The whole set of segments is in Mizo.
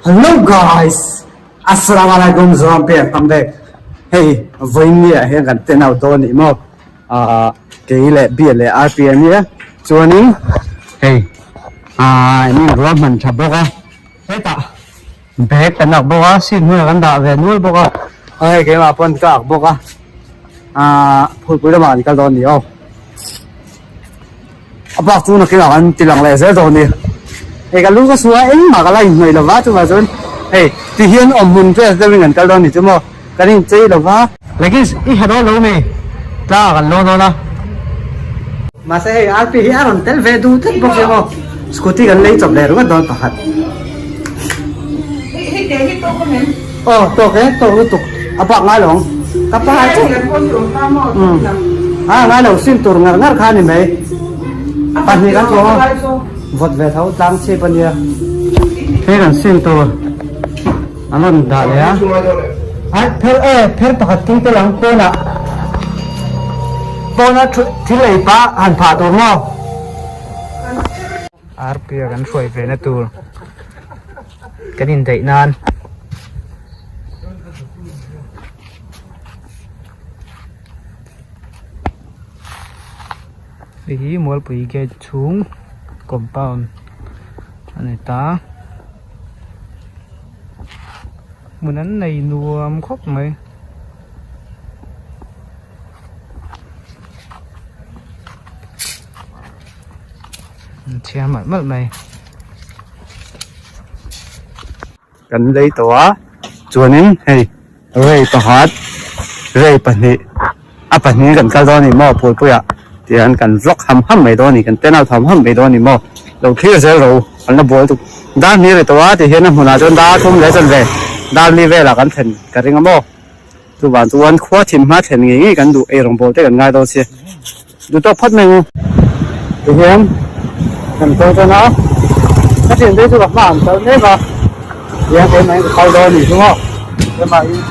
Hello guys Assalamu alaikum Zoram pek tam vek hei vawiin ni ah hian kan ten out dawn a ni maw ah kei leh bia leh RP a nia chuanin hei ah in ruahman tha bawk a hetah bag kan ak bawk a seat hmunah kan dah ve nual bawk a hei keimah pawn ka ak bawk a ah phulpui lamah kan kal dawn a ni aw. A bak chu nakinah kan ti lang leh zel dawn a ni. Hei ka lu ka su a engmah ka la inhnawih lo va chuvang chuan hei ti hian awm hmun dress deuhin kan kal dawn a ni chu maw kan inchei lo va. Leggings i ha dawn lo mi tlang ah kan lawn dawn a. Mahse hei RP hi a rawn tel ve duh tlat bawk sia maw scooty kan lei chawp leh ringawt dawn pakhat. Aw tawk e tawk lutuk a bak ngai lo ang ka pa chu umm a ngai lo sim tur ngar ngar kha a ni mai pahnih kan chuang a vawt ve tho tlang chhip a nia hei kan sim tur an rawn dah leh a ai pher e pher pakhat keng tel ang pawnah pawna thil ei pah han phah tur maw. Arpia kan hruai ve na tur kan indaih nan hei hi Mualpui gate chhung compound a ni ta hmun an nei nuam khawp mai. An chhiar malh malh mai. Kan lei tawh a chuanin hei rei pakhat rei pahnih a pahnih kan kal dawn a ni maw phulpuiah tihian kan vlog ham ham mai dawn a ni kan ten out ham ham mai dawn a ni maw lo thlir zel ro an la buai tuk dar hnih ri tawh a tihian a hmunah chuan dar thum leh chuan ve dar li velah kan thlen ka ring a maw chuvang chuan khua thim hma thlen ngei ngei kan duh eirawngbawl te kan ngai dawn sia. Duh tawk phawt mai ang tihian kan kal dawn a ka thian te chu ka hma an kal mek a tihian keimah in ka kal dawn a nih chu maw keimah in.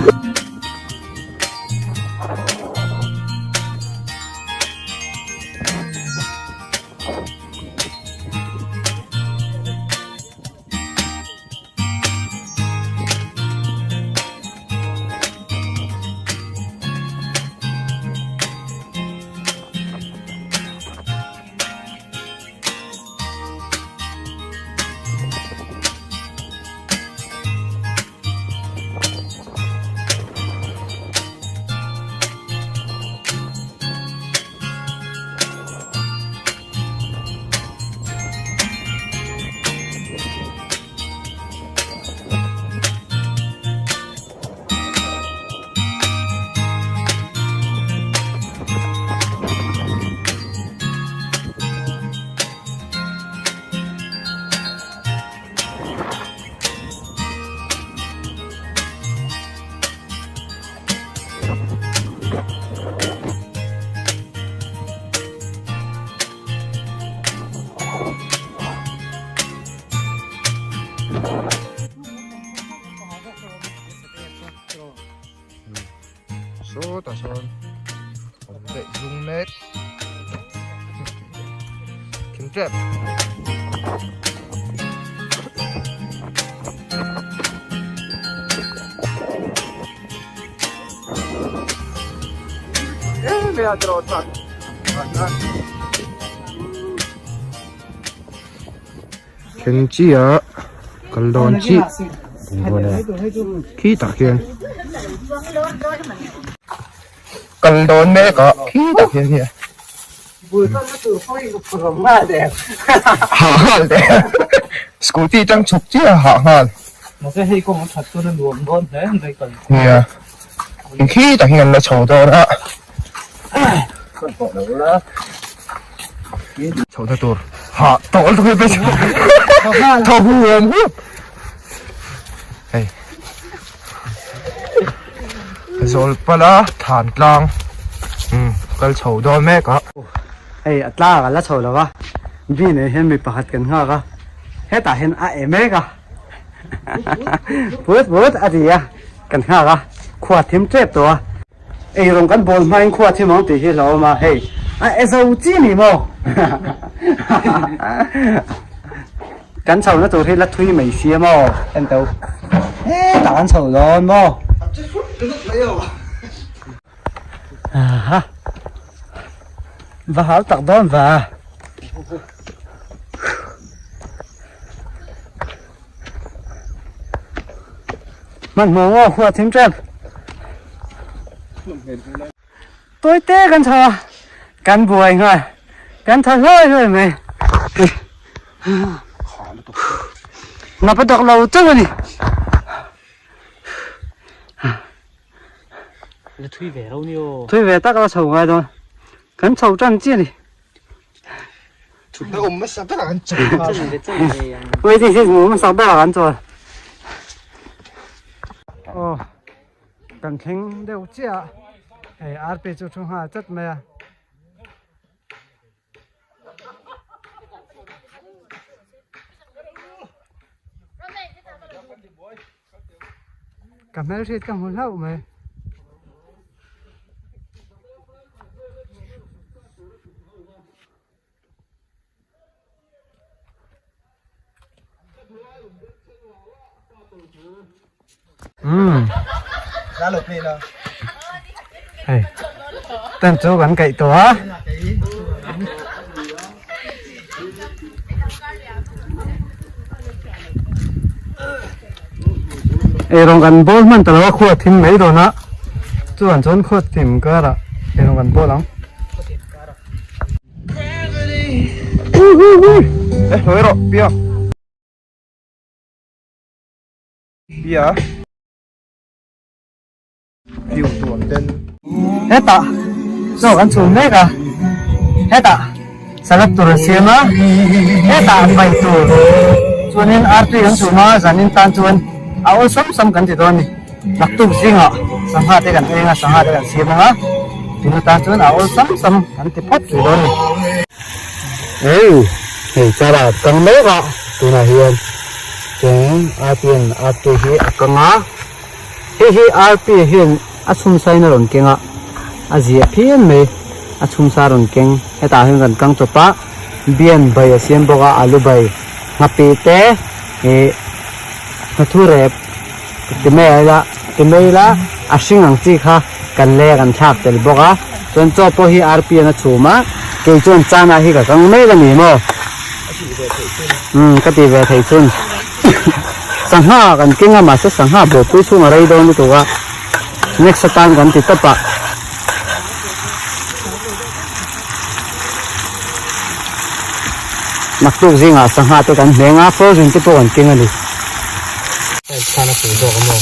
Sawtah sawn awm leh zung mek thing tep. Thleng chiah kal dawn chiah khi tah khian kal dawn mek a khi tah khian hei hah nghal teh scooty tang chhuk chiah a hah nghal nia khi tah hian an la chho dawn a chho na tur hah tawh lutuk hi thaw huam huam hei zawl pala than tlang um kal chho dawn mek a hei a tlang a la chho lo va mi nen hian mi pakhat kan nghak a hetah hian a e mek a put put a ti a kan nghak a khua thim tep tawh a. Ei rawng kan bawl hmain khua thim ang tih hi hlauhawm a, hei a e zo chi ni maw? Kan chho na tur hi la thui mai sia maw en teu hetah kan chho dawn maw aha va hau tak dawn va hmanhmawh maw khua thim tep Tawi te kan chho a, kan buai nghal, kan tha hlawi hlawi mai. Ngap a dawk lo chauh a ni. La thui ve ro ni aw. Thui ve tak la chho ngai dawn. Kan chho tan chiah a ni. Thutna awm hmasa berah kan chawl nghal. Waiting seat hmu hmasa berah kan chawl. Aw. Kan thleng deuh chiah a, hei arpi chu thu nghal chat mai a. Ka hmelhriat ka hmu hlauh mai. Hei tan chu kan kaih tawh a eirawng kan bawl hman ta lo a khuat thim mai dawn a chuan chuan khuat thim karah eirawng kan bawl ang. Ê rồi bia bia view tuan ten hetah chaw kan chhum mek a hetah salad tur a siam a hetah bai tur chuanin artui kan chhum a zanin tan chuan a awlsam sam kan ti dawn a ni naktuk zingah sangha te kan eng a sangha te kan siam ang a tuna tan chuan a awlsam sam kan ti phawt rih dawn a ni. Ei hei char a kang mek a tunah hian cheng arpian artui hi a kang a hei hi arpi hian a chhum sa in a rawn keng a a ziah phian mai a chhum sa a rawn keng hetah hian kan kang chawp a bian bai a siam bawk a alu bai nghapih te ih hnathu rep ti mai ila ti mai ila a hring ang chi kha kan lei a kan thlak tel bawk a chuan chaw pawh hi arpian a chhum a kei chuan chana hi ka kang mek a ni maw umm ka ti ve thei chhun sangha kan keng a mahse sangha buaipui chhung a rei dawn lutuk a next atan kan ti tawp a. Naktuk zingah sangha te kan hmeng a frozen te pawh kan keng a ni. Khan a pui zawk a maw?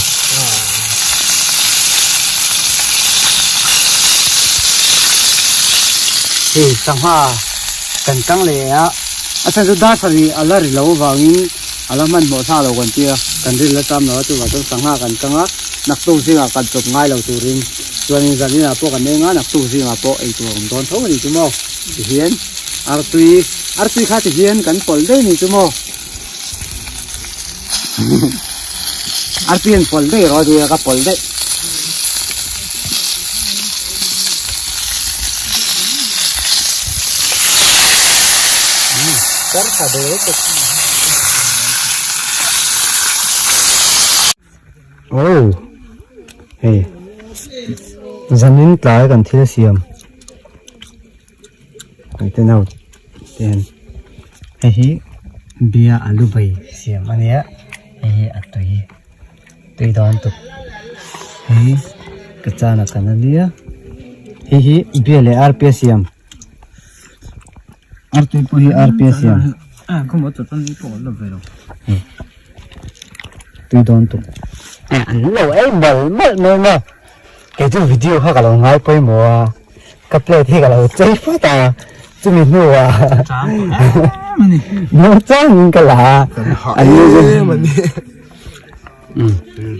Hei sangha kan kang leh a, a chhan chu dar sarih a la ri lo avangin a la hmanhmawh thla lo kan tia, kan rin la cham lo a chuvang chuan sangha kan kang a, naktuk zingah kan chawp ngai lo turin chuanin zaninah pawh kan eng a, naktuk zingah pawh ei tur a awm dawn tho a ni chu maw tihian artui artui kha tihian kan pawlh daih a ni chu maw. Artui an pawlh daih rawh a ka pawlh daih. Oh hei zanin tlai kan thil siam ten ho ten hei hi bia alu bai siam a nia hei hi a tui tui dawn tuk hei ka chana kan a nia hei hi bia leh arpia siam artui pawh hi arpia siam tui dawn tuk an lo ei malh malh mai maw kei chu video kha ka lo ngai pawimawh a. Ka plate hi ka lo chei fat a, chumi hnuah muangchangin ka la a. Kan hah em a ni.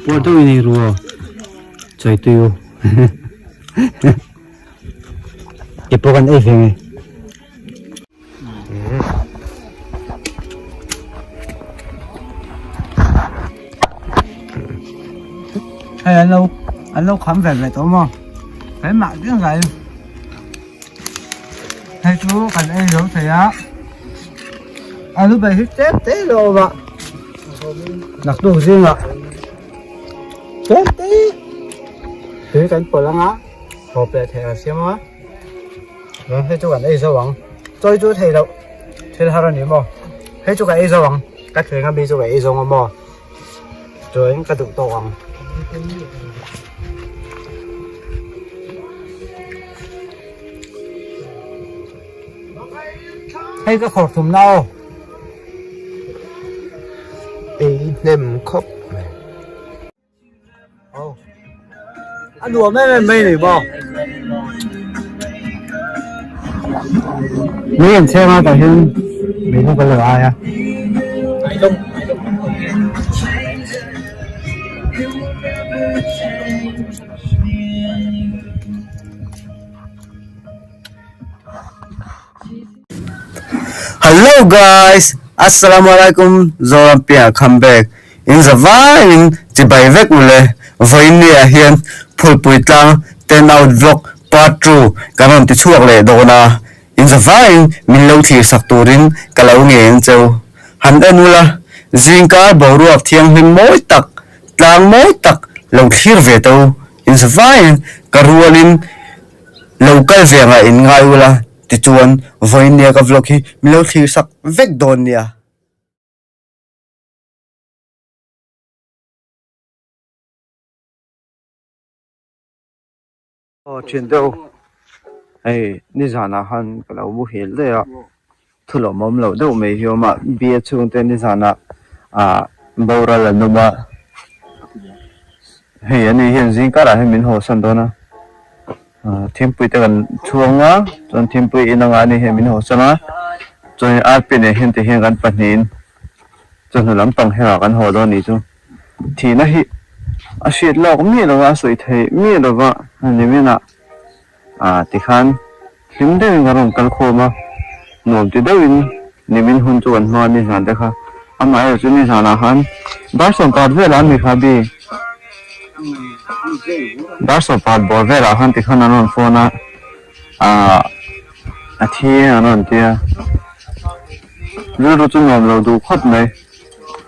Puar deuhin ei ru aw, chawi tui u. Ke pawh kan ei ve nge. Hei an lo an lo kham ve ve tawh maw keimah chiah zai hei chu kan ei zo thei a. Alu bai hi tlem te lo awm a naktuk zingah tlem te tui kan pawlh anga hawp leh theih ang siam a chuan hei chu kan ei zo ang chawi chu thei loh thil har a ni maw hei chu ka ei zo ang ka thleng ami chu ka ei zawng a maw chuan ka duh tawk ang. Hei ka khawr thum na aw. Ei hnem khawp mai. Aw. A nuam em em mai ni maw. Ni an chheng a tah hian mi lu ka lo ai a. Hello guys Assalamualaikum Zoram piangah come back in za vaiin chibai vek u le vawiin ah hian Phulpui tlang ten out vlog part 2 kan rawn ti chhuak leh dawn a in za vaiin min lo thlir sak turin ka lo ngeng cheu han en ula zingkar boruak thianghlim mawi tak tlang mawi tak lo thlir ve teu in za vaiin ka rualin Lo kal ve anga in ngai ula tichuan vawiin nia ka vlog hi min lo thlir sak vek dawn nia. Aw thian deuh hei nizanah khan ka lo muhil daih a thu lawmawm loh deuh mai hi a awm a bia chhungte nizanah ah boral an awm a hei ani hian zing karah hian min haw san dawn a ah thingpui te kan chhuang a chuan thingpui in anga ani hian min haw san a chuan arpi nen hian ti hian kan pahnihin chawhnu lampang herah kan haw dawn anih chu thihna hi a hriat lawk miah lova a sawi theih miah lova ani minah ah tikhan hlim deuhin kan rawn kal khawm a, nuam ti deuhin nimin hun chu kan hmang a nizan te kha amaherawh chu nizanah khan dar sawmpat velah a mi kha bi dar sawmpat bawr velah khan tikhan an rawn phone a ah a thi an rawn ti a rilru chu nuam lo duh khawp mai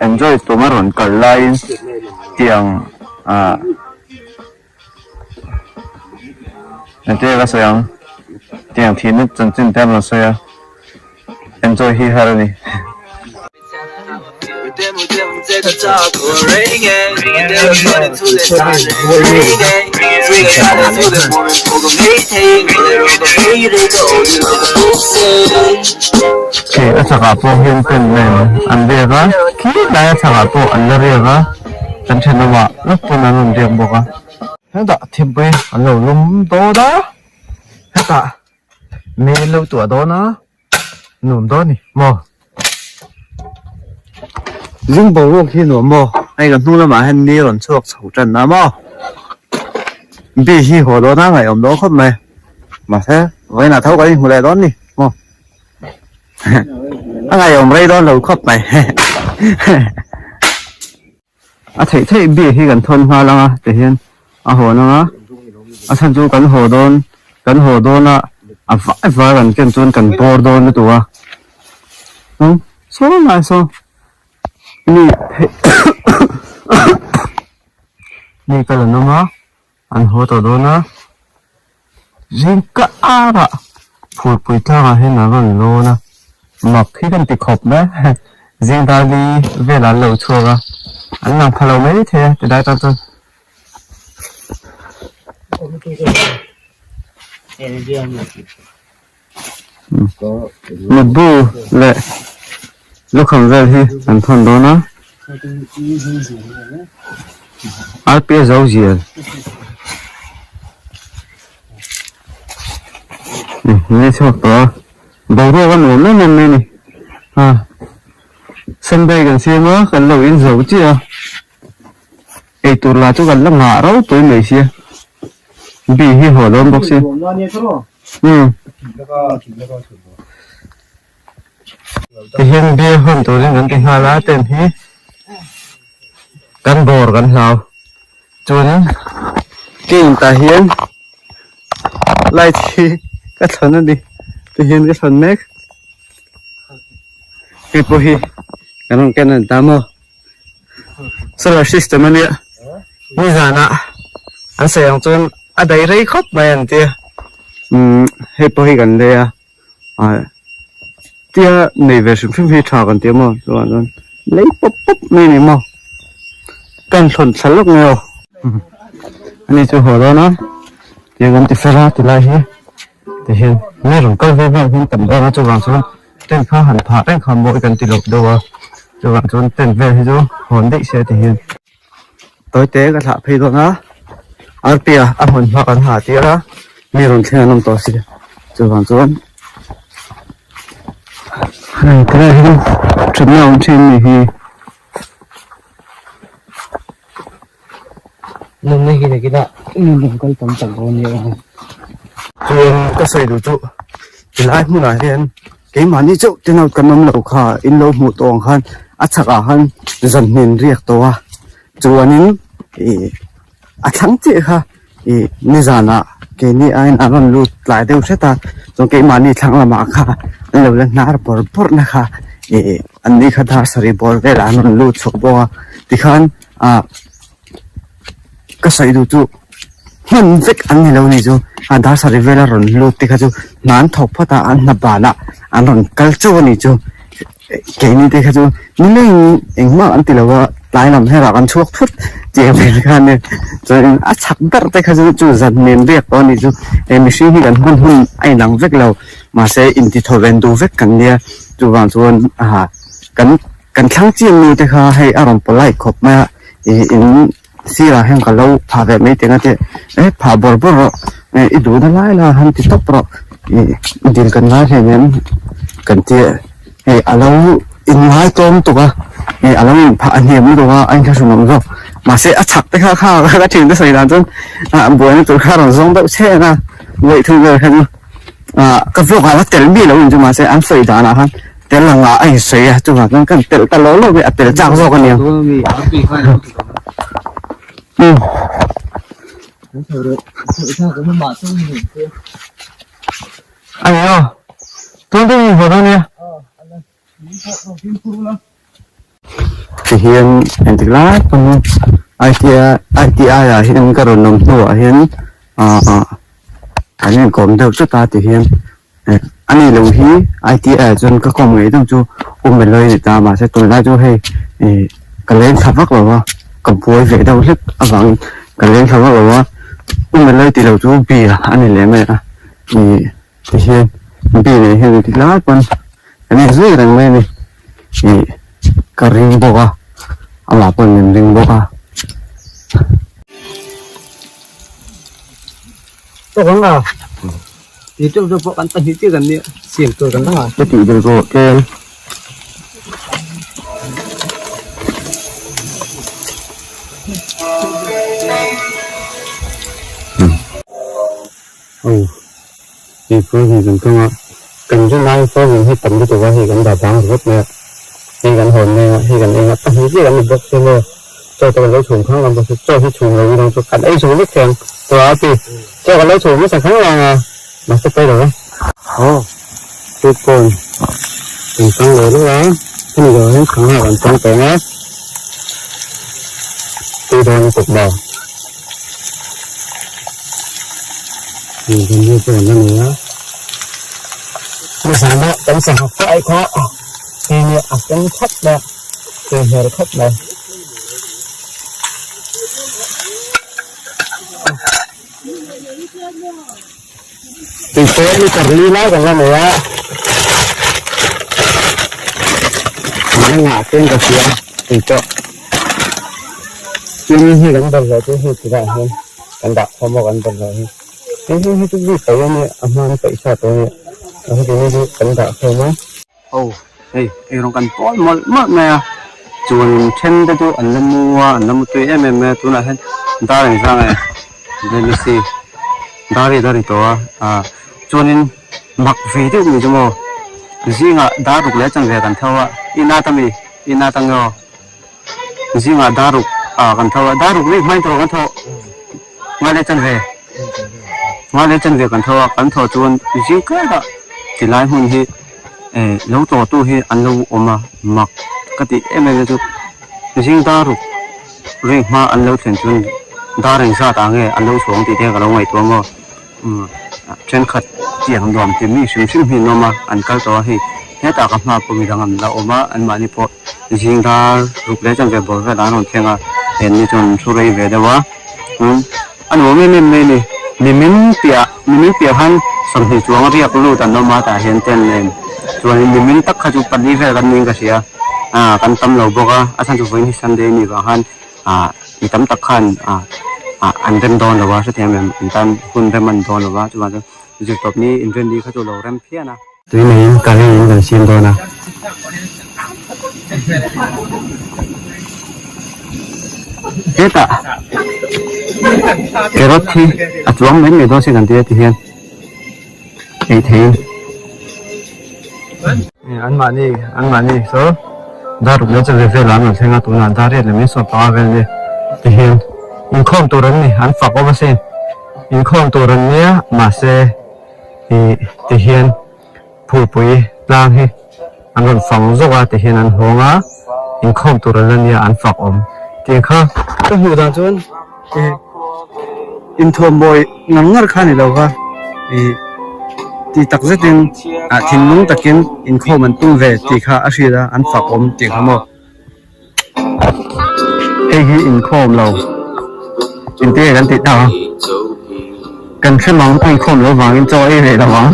enjoy tum a rawn kal laiin tiang ah. Engtin ka sawi ang tiang thihna chanchin te an rawn sawi a enjoy hi har a ni. Khi a chakah pawh hian pen nen an riak a khi lai a chakah pawh an la riak a. Kan thenawmah lawk pawn an rawn riak bawk a. Hetah thingpui an lo lum dawn a, hetah mi an lo tuah dawn a, nuam dawn a ni maw. Zing boruak hi nuam maw, hei kan hnung lamah hian ni rawn chhuak chho tan a maw. Bi hi haw dawn a ngaihawm dawn khawp mai, mahse vawiinah tho kan inhmu leh dawn a ni maw. A ngaihawm rei dawn lo khawp mai. A theih theih bik hi kan thawn nghal ang a ti hian a hawn ang a a chhan chu kan haw dawn kan haw dawn a a vai vai kan ken chuan kan bawr dawn lutuk a hm saw lai saw mi mi kal an awm a an haw tawh dawn a zing ka arah phulpui tlangah hian an rawn lawn a mak hi kan ti khawp mai zing dar li velah an lo chhuak a an lang pha lo mai thei a tilai tan chuan. Mutbu leh lukham vel hi an thawn dawn a arpi a zo zial ni chhuak tawh a boruak a nuam em em mai a ni a sunday kan siam a kan lo in zo chiah a eitur lah chu kan la nghah ropui mai sia. Bi hi haw dawn bawk sia. Umm. Tihian beer hawn turin kan ti nghal a tent hi kan bawr kan hlau chuanin keng tah hian light hi ka thlawn a ni tihian ka thlawn mek. Hei pawh hi kan rawn ken a ni ta maw? Solar system a nia. Nizanah an sawi ang chuan a daih rei khawp mai an tia. Umm hei pawh hi kan lei a. Tia nei ve hrim hrim hi tha kan ti a maw chuan chuan lei pawp pawp mai a ni maw kan thlawn thla lawk mai aw ani chu haw dawn a tia kan ti fel a ti lai hi ti hian mi rawn kal ve vel hian tam dawn a chuvang chuan tent kha han phah reng kha mawi kan ti loh deuh a chuvang chuan tent vel hi chu hawn daih se ti hian. Tawite ka thlah phei dawn a arpia a hmun hma kan ha tir a mi rawn thleng an awm tawh si chuvang chuan hei tilai hi thutna awm thin a nih hi. Nunna hi nakinah mi rawn kal tam tak dawn nia. Chuan ka sawi duh chu tilai hmunah hian Keimahni chauh te note kan awm loh kha in lo hmuh tawh ang khan a chhakah khan zan hnen riak tawh a chuanin ih a thlang chiah kha ih nizanah keini aiin an rawn lut tlai deuh hret a chuan keimahni thlang lamah kha an lo la hnar bawrh bawrh na kha ih an ni kha dar sarih bawr velah an rawn lut chhuak bawk a tikhan ah. Ka sawi duh chu hman vek an ni lo ni chu a dar sarih vela rawn lut te kha chu hna an thawk phawt a an hna banah an rawn kal chauh a ni chu keini te kha chu nileng engmah an ti lo a tlai lam herah kan chhuak thut tih ang vel kha ania chuan a chak ber te kha chu chu zan nen riak tawh a ni chu he mihring hi kan hman hun a inang vek lo mahse intithaw ven duh vek kan nia chuvang chuan ah kan kan thlang chian nu te kha hei a rawn polite khawp mai a. Ih in sirah hian ka lo phah ve mai teng a tih eh phah bawrh bawrh rawh eh i duhna lai lai han ti tawp rawh ih dil kan ngai hle nen kan ti hei a lo in ngai tlawm tuk a ih a lo in phah a hniam lutuk a a inthlahrun awm zawk mahse a chhak te kha kha ka thian te sawi dan chuan ah buaina tur kha a rawn zawng deuh chhen a vawi thum vel kha chu ah ka vlog ah la tel mi lo in chu mahse an sawi danah khan. Tel ang ah a insawi a chuvang chuan kan telh ta lo lo mai a tel chak zawk a nia. A ni aw tun te hi haw dawn nia. Tihian engtik lai pawn ITI ah hian ka rawn awm hnuah hian ah an inkawm deuh chut a tihian. A ni lo hi ITI ah chuan ka kawm ngei deuh chu awm ve lawi a ni ta mahse tunlai chu hei ih ka leng thla vak lo a ka buai ve deuh hlek avangin ka leng thla vak lo a awm ve lawi tih loh chu bia a ni leh mai a ih tihian bi nei hian engtik lai pawn an inzui reng mai a ni ih ka ring bawk a amah pawn min ring bawk a. Ti teuh teuh pawh kan pahnih chiah kan nia siam tur kan la Ka tih vel pawh tlem. Aw hei frozen kan tawng a kan rin aiin frozen hi tam lutuk a hei kan dah bang ringawt mai a hei kan hawn mai a hei kan eng a pahnih chiah kan ni bawk sia maw chaw te kan lo chhum khang ang bawk sia chaw hi chhum lo ila chu kan ei chhum vek thei ang tawh a ti chaw kan lo chhum hmasa khang lang a mahse pawi lo e. Aw sweet corn kan chang lo lo a hemi zawh hian sangha kan chang tawng a tui dawn lutuk maw hei hi chu an la nei a nizan a kan sangha fry kha hei hi a sen khawp mai a tui hmel khawp mai. Tui pawh litre li lai kan la nei a an la ngah ten ka hria tui pawh tin hei kan bawlhhlawh chu hei chutah hian kan dah khawm a kan bawlhhlawh hi hei hi hei chu mi paih a nia a hma paih sa tawh a nia a heti hi chu kan dah khawm a. Aw hei eirawng kan pawl mawlh mawlh mai a chuanin then te chu an la mu a an la mu tui em em mai a tunah hian dar engzah nge let me see dar hi a la ri tawh a ah chuanin mak ve deuh mai chu maw zingah dar ruk leh chanve kan tho a ina ta mi ina ta nge aw zingah dar ruk ah kan tho a dar ruk rik hmain tawh kan tho ngai leh chanve ngai leh chanve kan tho a kan tho chuan zing karah tilai hmun hi. eh lo tlawh tu hi an lo awm a mak ka tih em em na chu zing dar ruk ring hma an lo thlen chuan dar engzat ah nge an lo chhuang tih te ka lo ngaihtuah maw umm thenkhat tiang nuam ti mi hrim hrim hi an awm a an kal tawh a hei hetah ka hma pawh midang an la awm a anmahni pawh zing dar ruk leh chuan ve bawr vel ah an rawn thleng a he ni chuan an thu rei ve deuh a umm a nuam em em mai a ni nimin piah nimin piah khan 20 chuang a riak lut an awm a tah hian tent nen chuanin nimin tak kha chu pali vel kan niin ka hria ah kan tam lo bawk a a chhan chu vawiin hi sunday a nih vang khan ah mi tam tak khan ah ah an rem dawn lo a hrethiam em an tan hun rem an dawn lo va chuvang chuan zirtawp ni inrinni kha chu lo rem phian a. Tui neiin curry in kan siam dawn a. Hetah carrot hi a chuang mai mai dawn sin kan ti a ti hian ei theiin an mahni an mahni saw dar ruk leh chanve velah an rawn thleng a tunah dar riat leh mai sawm panga vel nia ti hian inkhawm tur an ni an fak awm asin inkhawm tur an nia mahse. Ih ti hian phulpui tlang hi an rawn fang zawk a ti hian an hawng a inkhawm tur an la nia an fak awm tih kha ka hmuh dan chuan ih inthuam mawi ngar ngar kha ni lo va ih tih tak zetin ah thinlung takin inkhawm an tum ve tih kha a hriat a an fak awm tih kha maw. Hei hi inkhawm lo engtin nge kan tih tak ang kan hre mang a inkhawm loh vangin chaw ei reh lo ang.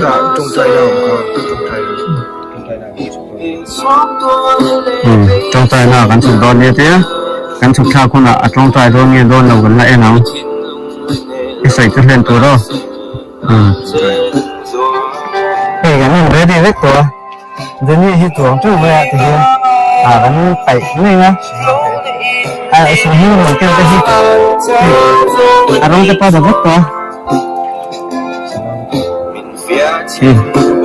Umm tawngtaina ah kan chhuk dawn nia tia kan chhuk thlak hunah a tawngtai dawn nge dawn lo kan la en ang i sawi chu hlen tur aw umm hei kan en ready vek tawh a. Jenny hi tuang teuh mai a tihian ah kan paih ngei a a sawhhing rawn tel te hi a rawng te pawh a vek tawh a hei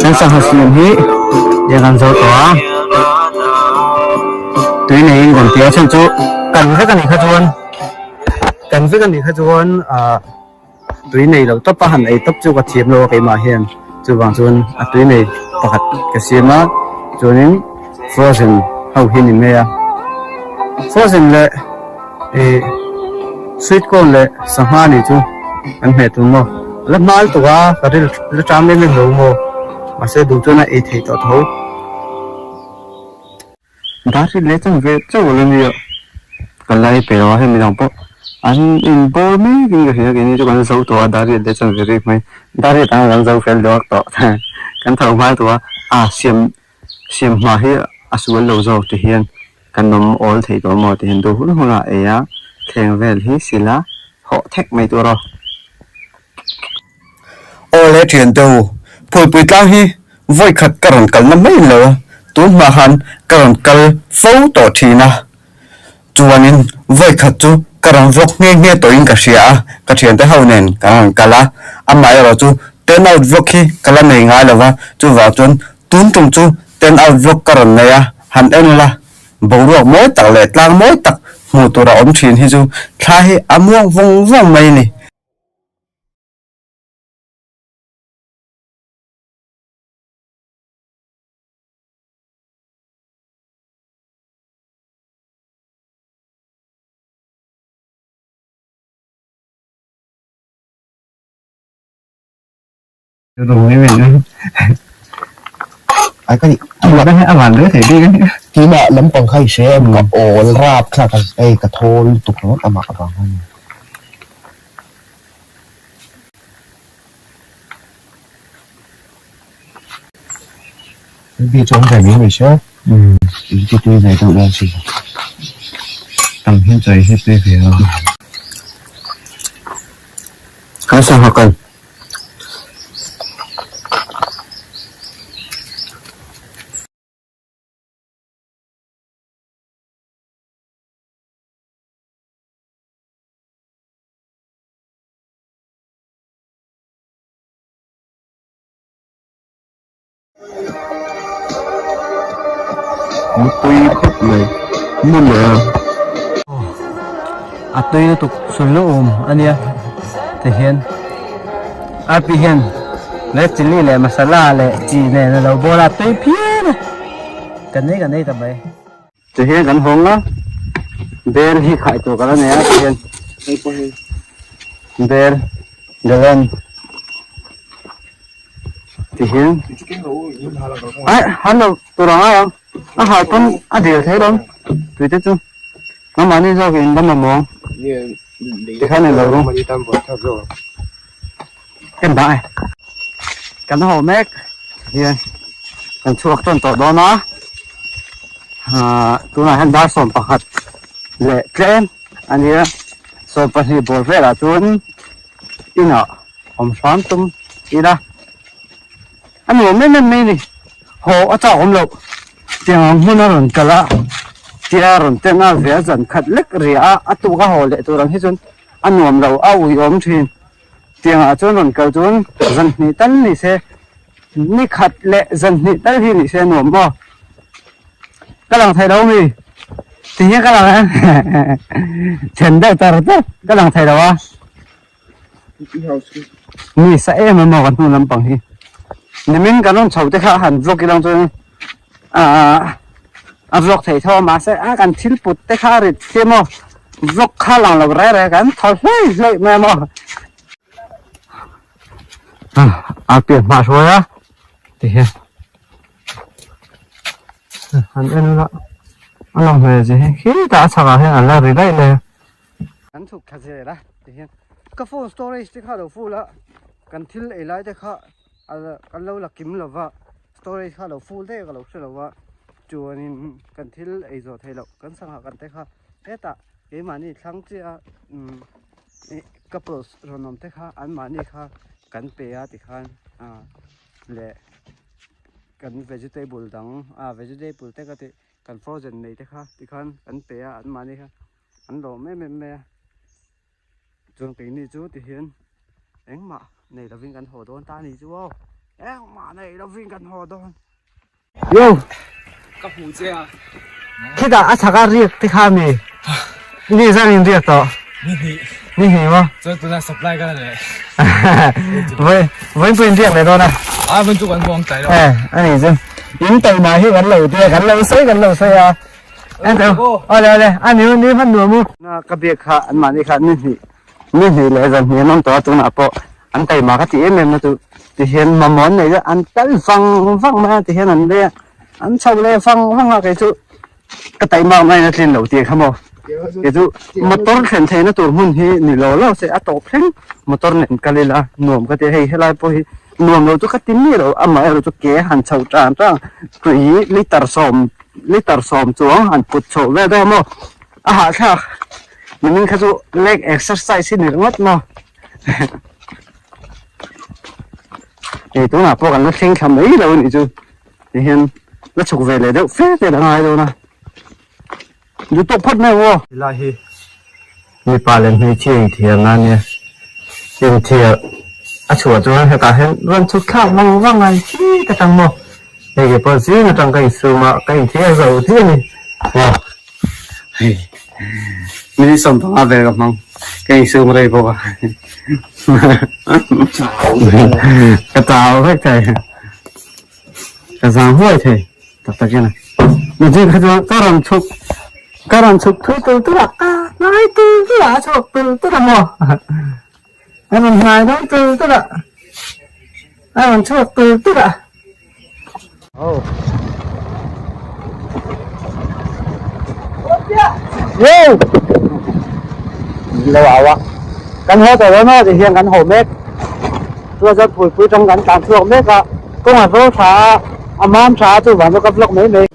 kan sangha siam hi eng an zo tawh a tui neiin rawn tia chhan chu kan vek a nih kha chuan kan vek a nih kha chuan ah. Tui nei lo tawp a han ei tawp chu ka thiam lo a keimah hian chuvang chuan a tui nei pakhat ka siam a chuanin frozen ho hi a ni mai a frozen leh ih sweet corn leh sangha nih chu an hmeh tur maw la hmal tuk a ka ril la ṭam em em lo maw mahse duh chuan a ei theih tawh tho. Dar hi leh chang ve chauh a la nia ka lai pe lo a hemi dang pawh an in bawr mek in ka hria keini chu kan zo tawh a dar riat leh chang ve rik mai dar riat ang kan zo fel deuh tawh kan tho nghal tawh a ah siam siam hma hi a sual lo zawk ti hian kan awm awl thei tawh maw ti hian duh hun hun ah ei a thleng vel hi sila hawh thek mai tur aw. Aw le thian te u, Phulpui tlang hi vawi khat ka rawn kalna mai lo a, tun hma khan ka rawn kal fo tawh thin a, chuanin vawi khat chu ka rawn vlog nghe nghe tawhin ka hria a, ka thiante ho nen kan rawn kal a, amaherawh chu ten out vlog hi ka la nei ngai lo va, chuvang chuan tun tum chu ten out vlog ka rawn nei a, han en la boruak mawi tak leh tlang mawi tak hmuh tur a awm thin hi chu thla hi a muang vawng vawng mai a ni. Tunah lampang kha i hre em ka awl rap thlak a hei ka thaw lutuk ringawt amah avang a ni. Bi chu awm ve mai mai se in ti tui ve deuh dawn si. Tam hian chawi hi tui ve a. Kan sangha kal. Mipui khawp mai hmun leh a. A tui lutuk sul lu um a nia tihian arpi hian red chilli leh masala leh chi nen a lo bawl a tui phian a. Kan ei kan ei ta mai. Tihian kan hawng a, bel hi khai tur ka la nei a tihian bel gallon tihian ai han lo tur ang ai ang a hal pawn a dil thei lo tui te chu nangmahni zawk in la mamawh ang tikhan in lo ru Kan dah e. Kan haw mek hian kan chhuak tawn tawh dawn a. Ahh tunah hian dar 11 leh tlem a nia. 12 bawr velah chuan inah awm hram tum ila. A nuam em em mai a ni. Haw a chak awm loh. Tiang ang hmun a rawn kal a, tia rawn ten a ve a zan khat lek ria a, a tuk a haw leh tur ang hi chuan a nuam lo a ui awm thin. Tiangah chuan rawn kal chuan zan hnih tal ni se, ni khat leh zan hnih tal hi ni se nuam maw? Ka lang thei lo mi? Ti hian ka lang em? Then deuh tar tar ka lang thei lo a. Mi sa em em maw kan hnu lampang hi. Nimin kan rawn chho te kha han vlog ilang chuan aaa a vlog thei tho a mahse a kan thil put te kha a rit che maw vlog kha lang lo reh reh kan thaw hlei hlei mai a maw a pian hmah hruai a ti hian han en ula a lang hmel zia hi khitah a chhakah hian an la ri daih mai a kan chhuk thla zel a ti hian ka phone storage te kha a lo full a kan thil ei lai te kha kan lo la kim lova. Storage kha lo full daih a ka lo hre lo a, chuanin kan thil ei zawh theih loh kan sangha kan te kha hetah keimahni thlang chiah a umm ih couples rawn awm te kha anmahni kha kan pe a tikhan ah leh kan vegetable dang ah vegetable te ka tih kan frozen nei te kha tikhan kan pe a anmahni kha an lawm em em mai a. Chuan keini chu ti hian engmah nei lovin kan haw dawn ta a ni chu aw engmah nei lovin kan haw dawn yo ka hmu che a khitah a chhak a riak te kha mi ni zan in riak tawh ni hnih ni hnih maw chuan tuna supply ka la leh voi vawiin in riak leh dawn a a vawiin chu kan muang tlai lo eh a ni chu in taima hi kan lo tia kan lo sawi kan lo sawi a Awle awle a ni ni hman nuam u. Na ka biak kha an mahni kha ni hnih ni hnih leh zan hnih an awm tawh a tunah pawh an taima ka ti em em na chu ti hian mamawh an nei deuh an kal vang vang mai a ti hian an leng an chho leh vang vang a kei chu ka taima mai na tlin lo tih kha maw kei chu motor thlen theihna tur hmun hi ni lo lo se a tawp thleng motor nen kal ila nuam ka ti a hei helai pawh hi nuam lo chu ka ti miah lo amaherawhchu ke han chho tang tang tui liter sawm. Liter sawm chuang han put chhoh vel dawn maw a hahthlak nimin kha chu leg exercise hi ni ringawt maw hei tunah pawh kan la thleng thla mai lo a nih chu tihian la chhuk ve leh deuh fe te la ngai dawn a duh tawk phawt mai ang aw. Helai hi mipa leh hmeichhia inthiarna a nia inthiar a chhuah chuan hetah hian rawn chhuk thlak vang vang a chi ta tang maw hei ke pawh zing atang ka insum a ka inthiar zo chiah a ni aw hei minute 15 vel ka hmang ka insum rei bawk a ka chau vek thei ka zang huai thei. Tak tak hian a Machine kha chuan ka rawn chhuk ka rawn chhuk thui tul tul a ka hnai tul tul a a chhuak tul tul a maw a rawn hnai dawn tul tul a a rawn chhuak tul tul a oh yo lo au a kan haw tawh dawn a ti hian kan haw mek chuan chuan phuipui tang kan tlan chhuak mek a kawng a zo tha a a mam tha a chuvang chu ka vlog mai mai.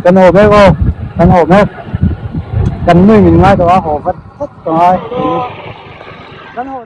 Kan haw mek aw kan haw mek kan nui min ngai tawh a haw vat vat tawh a kan haw.